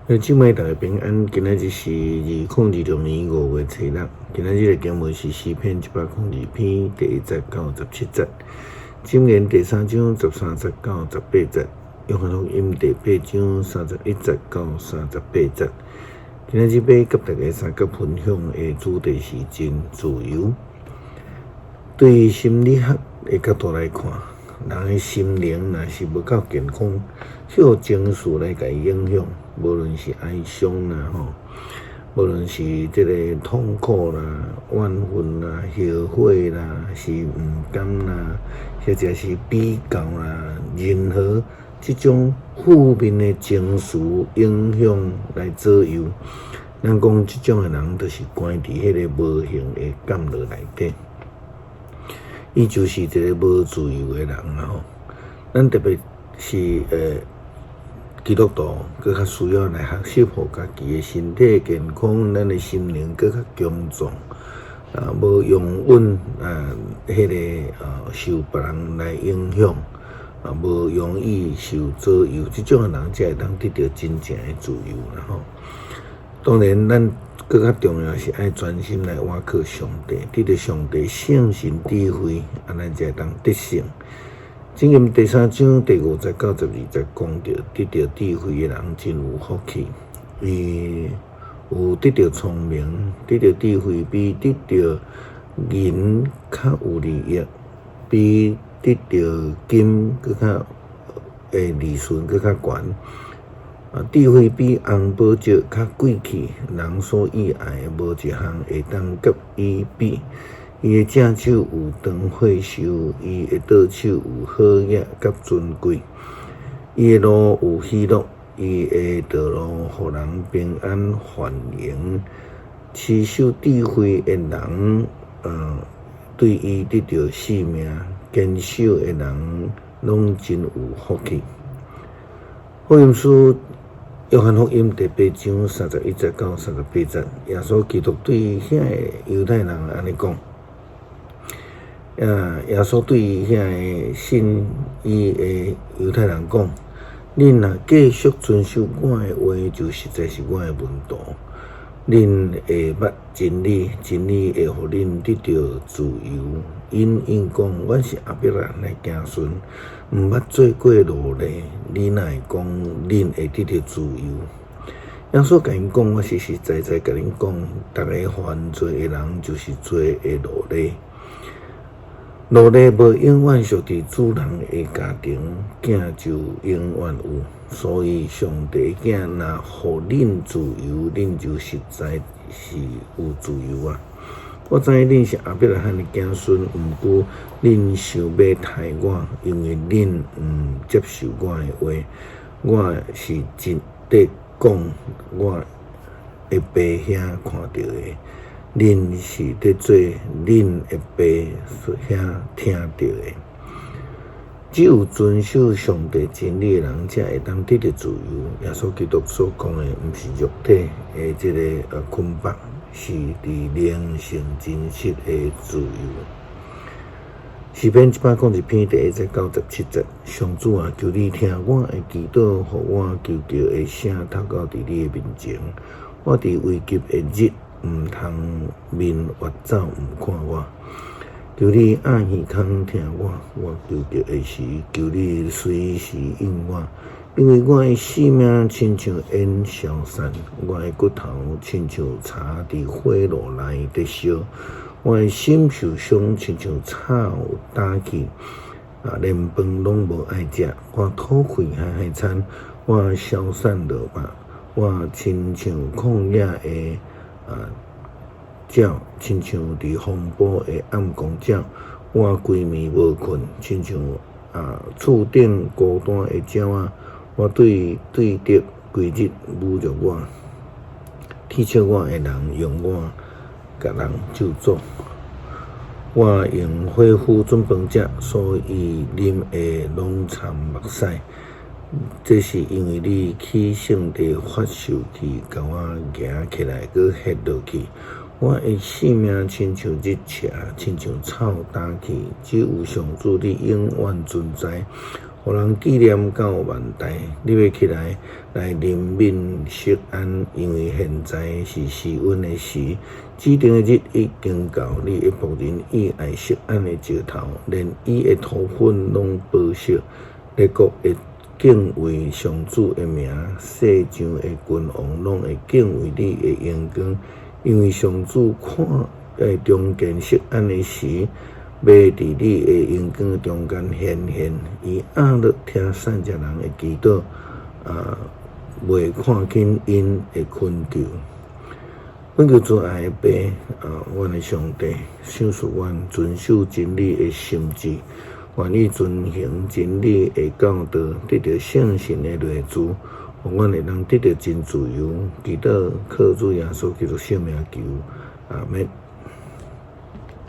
姊妹大家平安，今仔日是2026年5月初六。今仔日的經文是詩篇102篇第1節到17節，箴言第三章13節到18節，約翰福音第八章31節到38節。今仔日欲佮大家相佮分享的主題是真自由。對心理學的角度來看，人的心靈若是無夠健康，予情緒來共伊影響，無論是哀傷啦吼，無論是這个痛苦啦、怨恨啦、後悔啦、是毋甘啦，或者是比較啦，任何這種負面的情緒影響來左右，咱講這種的人就是關佇彼个無形的監牢內底。伊就是一个無自由的人啦吼。咱特別是基督徒，閣較需要來學習，予家己的身體健康，咱的心靈閣較強壯，啊，無容忍啊，彼个受別人來影響，啊，無容易受左右，這種的人才會當得著真正的自由啦吼。當然，咱閣較重要是愛專心來倚靠上帝，得著上帝聖神智慧，按呢才會當得勝。箴言第三章第5節到12節講著，得著智慧的人真有福氣，伊有得著聰明，得著智慧比得著銀較有利益，比得著金閣較的利潤閣較懸。啊，智慧比紅寶石較貴氣，人所喜愛的無一項會當佮伊比。伊的正手有長歲壽，伊的倒手有好額佮尊貴。伊的路有喜樂，伊的道路予人平安繁榮。持守智慧的人，對伊得著性命；堅守的人，攏真有福氣。福音書約翰福音第八章31節到38節，耶穌基督對遐个猶太人按呢講。啊，耶穌對遐个信伊的猶太人講：恁若繼續遵守我的話，就實在是我的門徒。恁會捌真理，真理會予恁得著自由。𪜶應講：阮是亞伯拉罕的子孫，毋捌做過奴隸。你哪會講恁會得著自由？耶穌共𪜶講：我實實在在共恁講，逐个犯罪的人就是罪的奴隸。奴隸無永遠屬佇主人的家庭，囝就永遠有。所以上帝的囝若予恁自由，恁就實在是有自由啊！我知恁是亞伯拉罕的子孫，毋過恁想欲刣我，因為恁毋接受我的話。我是直咧講我的爸兄看著的，恁是咧做恁的爸兄聽著的。只有遵守上帝真理的人，才會當得著自由。耶穌基督所講的，毋是肉體的這个捆綁，是佇靈性真實的自由。詩篇102篇第1節到17節，上主啊，求你聽我的祈禱，予我求告的聲達到佇你的面前。我佇危急的日，毋通面越走毋看我。求你掩耳孔聽我，我求告的時，求你隨時應我，因為我的性命親像煙消散，我的骨頭親像柴佇火爐內咧燒，我的心受傷親像草焦去，啊，連飯攏無愛食，我吐氣海海餐，我消散落吧，我親像曠野的鳥，親像佇風暴的暗光鳥，我規暝無睏，親像厝頂孤單的鳥仔。我對對敵規日侮辱我，唾斥我的人用我共人咒詛。我用火釜準飯食，所以啉的攏摻目屎。這是因為你起性地發受氣，共我夯起來，閣歇落去。我的性命親像日赤，親像草焦去。只有上主你永遠存在，予人紀念到萬代。你欲起來來憐憫錫安，因為現在是施恩的時，指定的日已經到。你的僕人倚愛錫安的石頭，連伊的塗粉攏保守。列國會敬畏上主的名，世上的君王攏會敬畏你的榮光，因為上主看重建錫安的時，欲佇你的榮光中間顯現。伊掩耳聽散食人的祈禱，袂看輕𪜶的懇求。阮求慈愛的爸，阮的上帝，賞賜阮遵守真理的心志，願意遵行真理的教導，得著聖神的內住，予阮會當得著真自由。祈禱靠主耶穌基督聖名求，阿們。